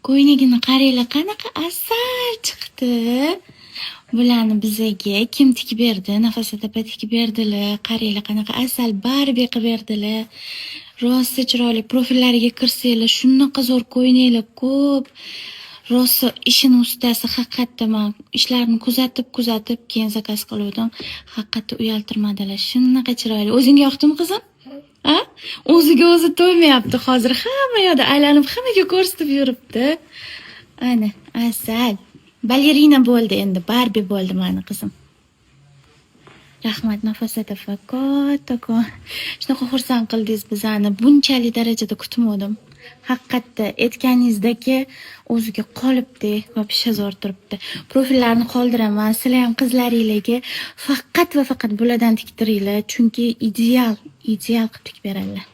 Ko'ylagini qaranglar, qanaqa asal chiqdi. Bularni bizaga kim tikib berdi? Nafosat opa tikib berdilar. Qaranglar, qanaqa asal Barbi qilib berdilar. Rosa chiroyli. Profillariga kirsanglar, shunaqa zo'r ko'ylaklar ko'p. Rosa ishini ustasi haqiqatda. Man ishlarini kuzatib, kuzatib keyin заказ qiluvdim. Haqiqatda uyaltirmadilar. Shunaqa chiroyli. O'zingga yoqdimi, qizim? A? O'ziga o'zi to'ymayapti hozir. Hamma yoqda aylanib, hammaga ko'rsatib yuribdi. Ana, asal. Balerina bo'ldi endi, Barbi bo'ldi mani qizim. Rahmat, Nafosat opa, kattakon. Shunaqa xursand qildingiz bizani. Bunchalik darajada kutmadim. Haqiqatda aytganingizdaki o'ziga qolibdi, вообще zo'r turibdi. Profillarni qoldiraman. Sizlar ham qizlaringlarga faqat va faqat bulardan tiktiringlar, chunki ideal, ideal qilib tikib beradilar.